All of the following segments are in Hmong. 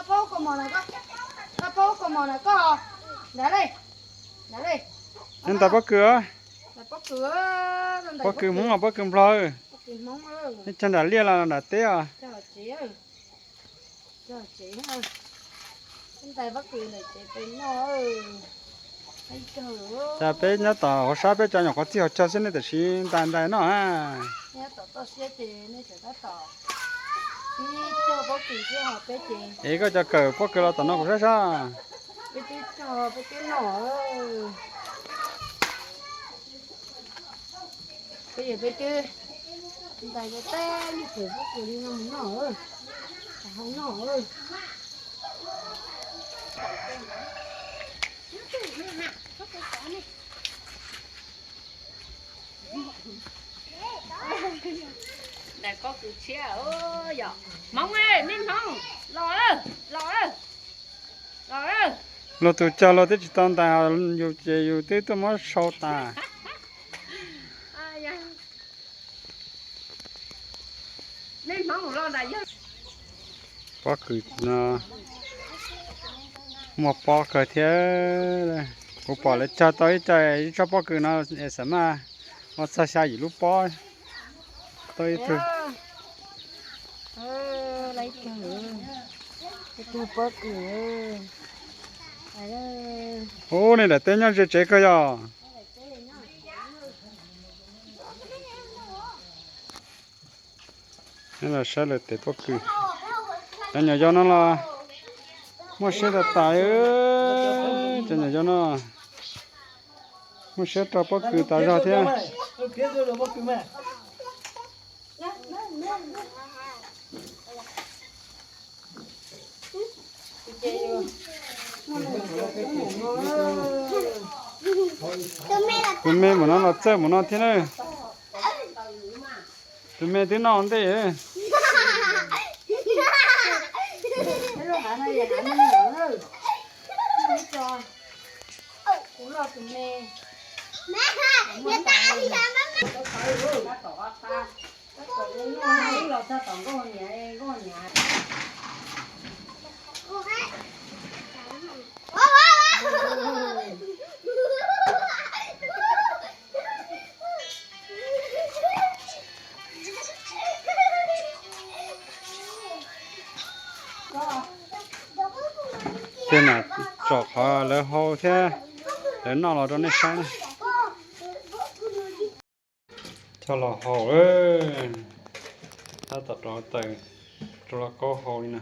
Paub koj mos na koj, koj paub koj mos na koj. Ntab le, ntab le. Nyob ntais pob kws, pob kws Hmoob los pob kws Nplog. Neb cog nram liaj los nram teb os? Cas peb nyob tom hauv sab peb cov nyuam qhuav txij hauv caug xwb nej tam sim ntais ntais noj na. Es koj cov kawm pob kws los tom no kuv saib sab. Ntais pob kws tshiab, yog Hmoob, nej Hmoob, los, los, los. Luag tus cog luag twb tsis tau ntais, yus ces yus twb tuaj muab sau tas. Pob kws no muaj pob kawg thiab. Kuv pom lawv cog tau ib co, ib tsob pob kws no es xam maj ua txog xya yim lub pob tau ib tug. Ub, nej daim teb nyob ze tsev kawg yog. Los saib lawv tev pob kws. Cov nyuam yaus no los muaj siab tas tas. Cov nyuam yaus no muaj siab rau pob kws tas zog thiab. Tus me mus no los txawj mus no thiab na. Tus me twb noj ntej. Tej no tsom qhov lawv hau thiab lawv noj los rau nej saib na. Coj los hau, tab tom rau tawm rau lauj kaub hau li no.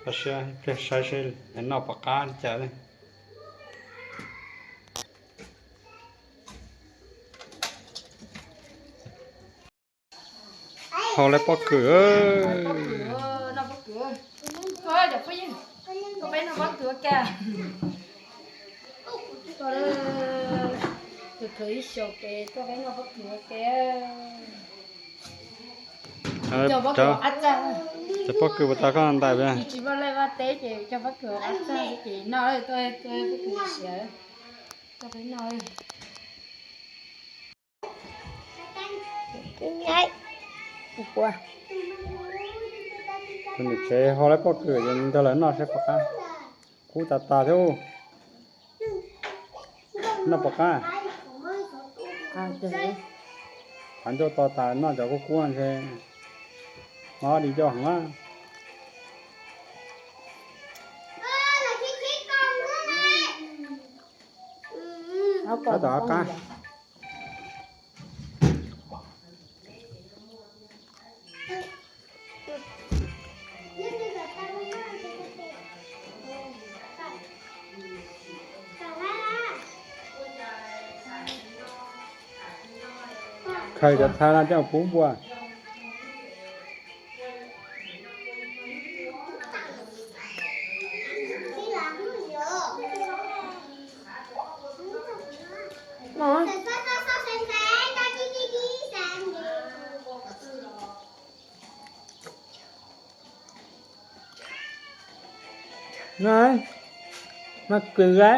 Toj siab ib pliag saib seb lawv noj puas qab li cas. Hau lawv pob kws. Cov pob kws puas tau koj ntais? Tus niam tsev hau lawv pob kws ces nrog lawv noj seb puas qab. Kub tas tas thiab. Noj puas qab? Qab ntuj to tas noj cov kub kub ntshe mob di ncauj heev na. Tab tom qab. Khaws cov thaiv no coj pub npua. Mas kws a.